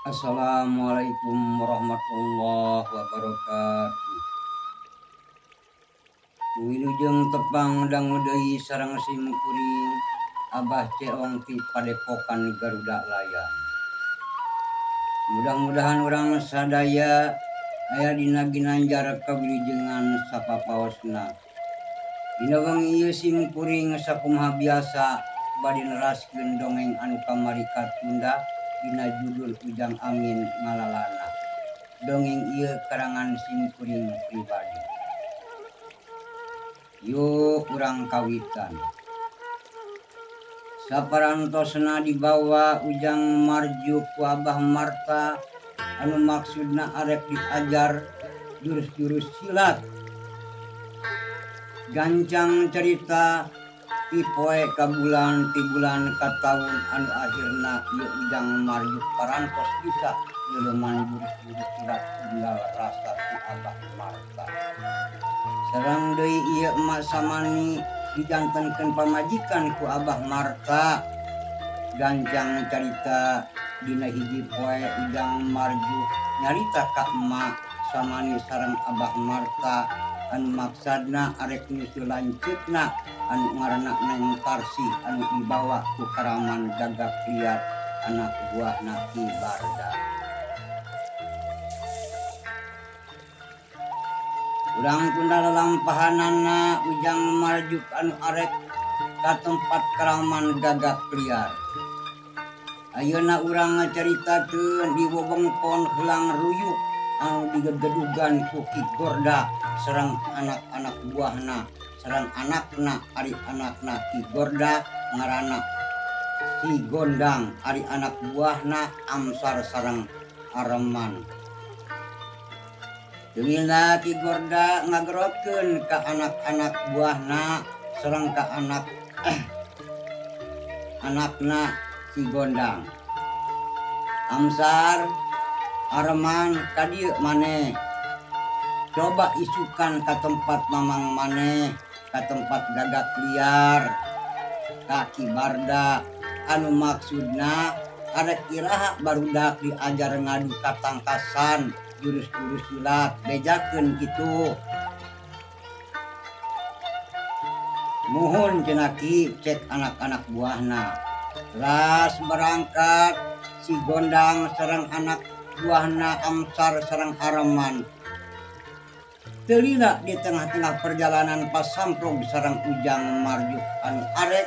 Assalamualaikum warahmatullahi wabarakatuh. Wilujeng tepang dangu deui sareng sim kuring Abah Ceong ti Padepokan Garuda Layang. Mudah-mudahan urang sadaya aya dina ginanjar kawilujengan sapapaosna. Dina wengi ieu sim kuring sakumaha biasa bade neraskeun dongeng anu kamari katunda dina judul Ujang Amin Ngalalana. Dongeng ieu karangan sim kuring pribadi. Yuk urang kawitan. Saparantosna dibawa Ujang Marjuk ku Abah Marta anu maksudna arek diajar jurus-jurus silat. Gancang cerita ti poe ka bulan, ti bulan ka taun anu akhirna ieu Ujang Marjuk parantos bisa nyeleuman jurus-jurus silat tunggal rasa ti Abah Marta. Sareng deui ieu emak Samani dijantenkeun pamajikan ku Abah Marta. Gancang carita dina hiji poe Ujang Marjuk nyarita ka emak Samani sareng Abah Marta anu maksadna arek nyusul lanceukna anu ngaranna Neng Tarsi anu dibawa ku Karaman Gagak Liar anak buahna Ki Barda. Urang tunda lalampahanana Ujang Marjuk anu arek ka tempat Karaman Gagak Liar. Ayeuna urang ngacaritakeun di wewengkon Heulang Ruyuk anu digegedugan ku Ki Gorda sareng anak-anak buahna, sareng anakna, ari anakna Ki Gorda ngaranna Ki Gondang, ari anak buahna Amsar sareng Arman. Teuing Ki Gorda ngagerotkeun ka anak-anak buahna sareng ka anakna Ki Gondang. Amsar, Arman ka dieu maneh. Coba isukan ka tempat mamang maneh, ka tempat Gagak Liar, ka Ki Barda anu maksudna arek iraha barudak diajar ngadu katangkasan jurus-jurus silat bejakeun kitu. Muhun cenah Ki, cek anak-anak buahna. Teras berangkat si Gondang sareng anak buahna Amsar sareng Arman. Teu lila di tengah-tengah perjalanan pasamprog sareng Ujang Marjuk anu arek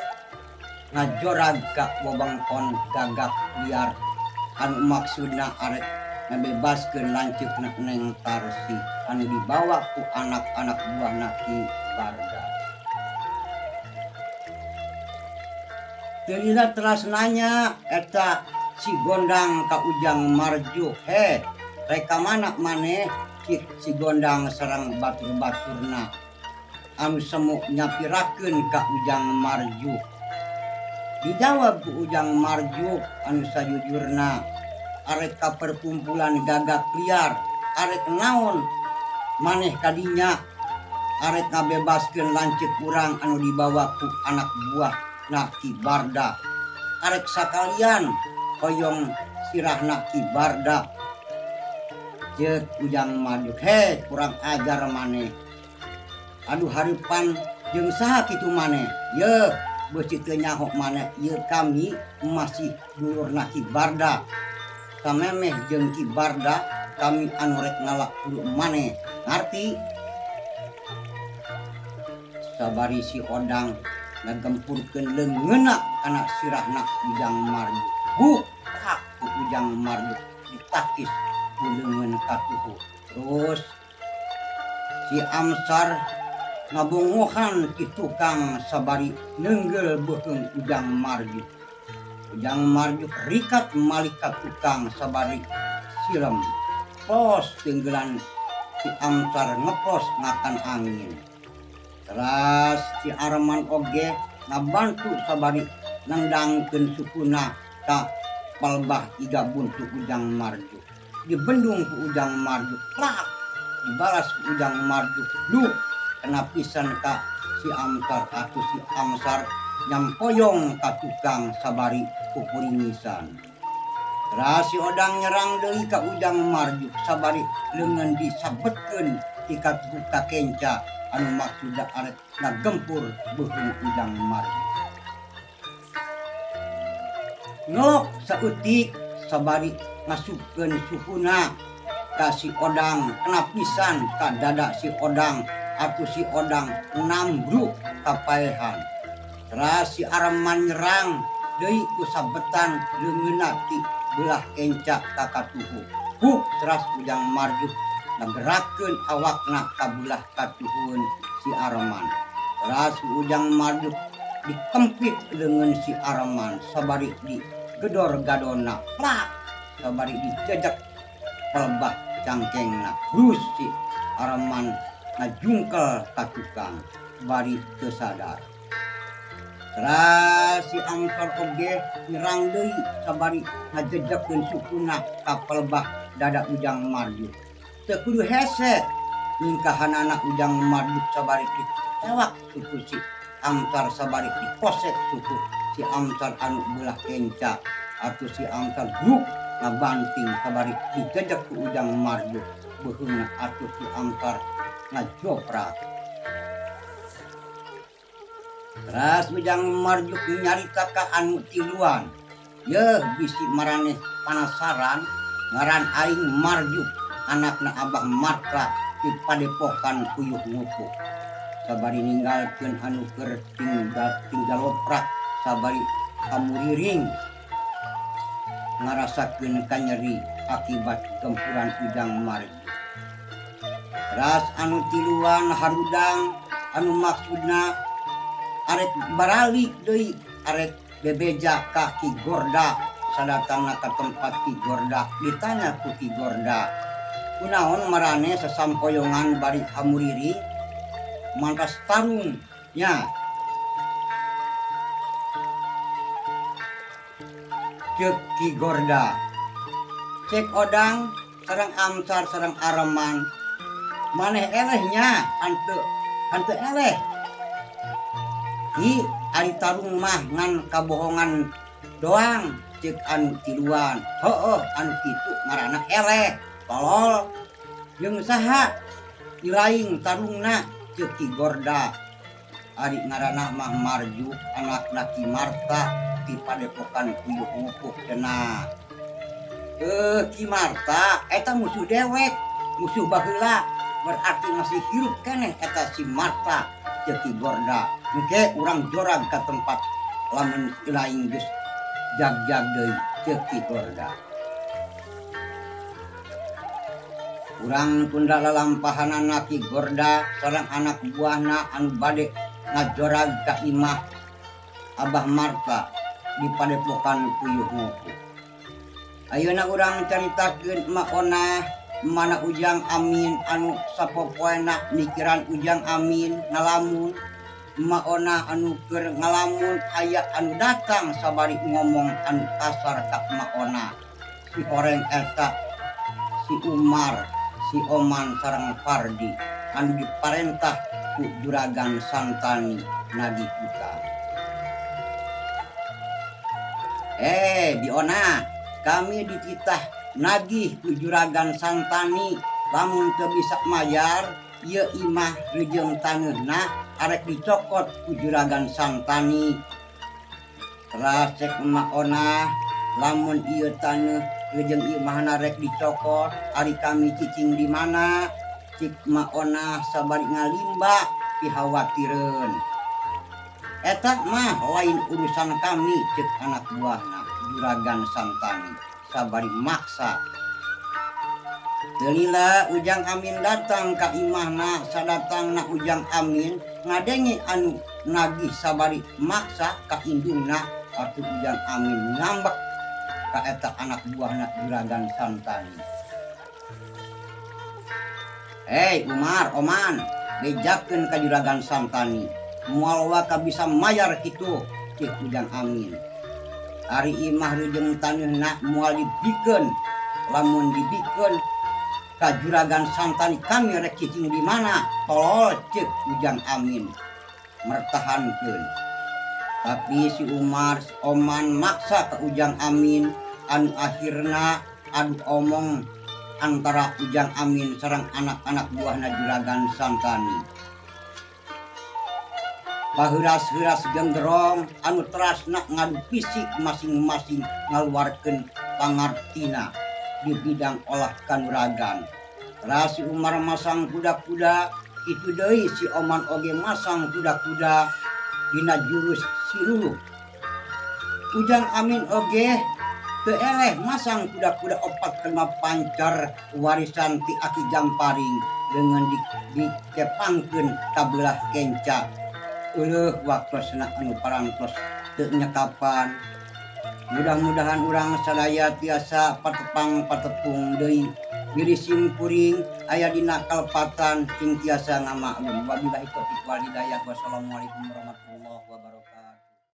ngajorag ka wewengkon Gagak Liar anu maksudna arek ngabebaskeun lanceukna Neng Tarsi anu dibawa ku anak-anak buahna Ki Barda. Teu lila teras nanya eta si Gondang ka Ujang Marjuk, "He, rek ka mana maneh?" Cik si Gondang sareng batur-baturna anu semu nyapirakeun ka Ujang Marjuk. Dijawab ku Ujang Marjuk anu sajujurna, "Arek ka perkumpulan Gagak Liar." "Arek naon maneh kadinya?" "Arek ngabebaskeun lanceuk urang anu dibawa ku anak buah na Ki Barda. Arek sakalian hoyong sirahna Ki Barda," ceuk Ujang Marjuk. "He, kurang ajar maneh. Aduh, hareupan jeung saha kitu maneh? Yeuh, beusi teu nyaho maneh, ieu kami masih dulurna Ki Barda. Samemeh jeung Ki Barda kami anu rek ngalak hulu maneh, ngarti?" Sabari si Odang ngagempurkeun leungeunna kana sirahna Ujang Marjuk. Buk, tak ku Ujang Marjuk ditakis ku leungeun katuhu. Terus si Amsar ngabongohan ki tukang sabari neunggel beuheung Ujang Marjuk. Ujang Marjuk rikat malik ka tukang sabari silem. Pos tenggelan si Amsar ngepos ngakan angin. Teras si Arman oge ngabantu sabari nendangkeun sukuna ka palbah iga buntu Ujang Marjuk. Dibendung ku Ujang Marjuk, plak dibalas ku Ujang Marjuk, duh kena pisan ka si Amsar. Atuh si Amsar nyampoyong ka tukang sabari pupuringisan. Teras si Odang nyerang deui ka Ujang Marjuk sabari leungeun disabetkeun ti katuhu ka kenca anu maksudna arek ngagempur beuheung Ujang Marjuk. Ngelok saeutik sabari ngasupkeun sukuna ka si Odang kena pisan ka dada si Odang atuh si Odang nambruk kapaehan. Teras si Arman nyerang deui ku sabetan leungeunna ti beulah kenca ka katuhu. Huk teras Ujang Marjuk ngagerakeun awakna ka beulah katuhueun si Arman. Teras Ujang Marjuk dikempit leungeun si Arman sabari digedor gadonna plak sabari dijejek pelebah cangkengna. Brus si Arman ngajungkel ka tukang bari teu sadar. Teras si Amsor oge nyerang deui sabari ngajejekeun sukuna ka pelebah dada Ujang Marjuk. Teu kudu hese ningkahanana Ujang Marjuk sabari ditewak suku si Amsar sabari dikosek suku si Amsar anu beulah kenca atuh si Amsar bruk ngabanting sabari dijejek ku Ujang Marjuk beuheungna atuh si Amsar ngajoprak. Teras Ujang Marjuk nyarita ka anu tiluan. Yeuh bisi maraneh panasaran ngaran aing Marjuk anakna Abah Marta di padepokan Puyuh Ngupuh. Sabari ninggalkeun anu keur tinggal loprak sabari kamuriring ngarasakeun kanyeri akibat gempuran Ujang Marjuk. Teras anu tiluan harudang anu maksudna arek baralik deui arek bebeja ka Ki Gorda. Sadatangna ka tempat Ki Gorda ditanya ku Ki Gorda, kunaon marane sasampoyongan bari hamuriri mantas tarung nya? Ceuk Ki Gorda, cek Odang sareng Amsar sareng Arman maneh eleh nya? Hanteu, hanteu eleh Ki, ari tarung mah ngan kabohongan doang, ceuk anu tiluan. Heueuh, anu kitu ngaranna eleh tolol. Jeung saha ilaing tarungna? Ceuk Ki Gorda. Ari ngaranna mah Marjuk anakna Ki Marta di padepokan Puyuh Ngupuh cenah. Ki Marta eta musuh dewek, musuh baheula, berarti masih hirup keneh eta si Marta, ceuk Ki Gorda. Engke urang jorag ka tempat lamun ilaing geus jag-jag deui, ceuk Ki Gorda. Urang tunda lalampahanana Ki Gorda sareng anak buahna anu bade ngajorag ka imah Abah Marta di padepokan Puyuh Ngupuh. Ayeuna urang caritakeun Mak Onah mana Ujang Amin anu sapopoena mikiran Ujang Amin ngalamun. Mak Onah anu keur ngalamun aya anu datang sabari ngomong anu kasar ka Mak Onah. Si horeng eta si Umar, si Oman sareng Fardi anu diparentah ku Juragan Santani nagih hutang. Biona, kami dititah nagih ku Juragan Santani, lamun teu bisa mayar ieu imah reujeung taneuhna arek dicokot ku Juragan Santani. Teras cek Mak Onah, lamun ieu taneuh reujeung imahna rek dicokot, ari kami cicing di mana? Cik Mak Onah sabari ngalimba pikhawatireun. Eta mah lain urusan kami, cek anak buahna Juragan Santani sabari maksa. Teu lila Ujang Amin datang ka imahna. Sadatangna Ujang Amin ngadenge anu nagih sabari maksa ka indungna atuh Ujang Amin ngambek ka eta anak buahna Juragan Santani. Hei Umar, Oman, bejakeun ka Juragan Santani moal waka bisa mayar kitu, ceuk Ujang Amin. Ari imah reujeung taneuhna moal dibikeun, lamun dibikeun ka Juragan Santani kami rek cicing di mana tolol, ceuk Ujang Amin mertahankeun. Tapi si Umar Oman maksa ke Ujang Amin Anu akhirna adu omong antara Ujang Amin sareng anak-anak buahna Juragan Santani. Paheuras-heuras genggerong anu terasna ngadu fisik, masing-masing ngaluarkeun pangartina di bidang olah kanuragan. Teras si Umar masang kuda-kuda, kitu deui si Oman oge masang kuda-kuda dina jurus Siluluh. Ujang Amin oge teu eleh masang kuda-kuda opat kelima pancar warisan ti Aki Jamparing dengan dikepangkeun ka belah kenca. Euleuh, waktosna anu parantos teu nyekapan. Mudah-mudahan urang sadaya tiasa patepang patepung deui. Bilih sim kuring aya dina kalepatan, sing tiasa ngamaklum. Wabillahi taufiq wal hidayah. Wassalamualaikum warahmatullahi wabarakatuh.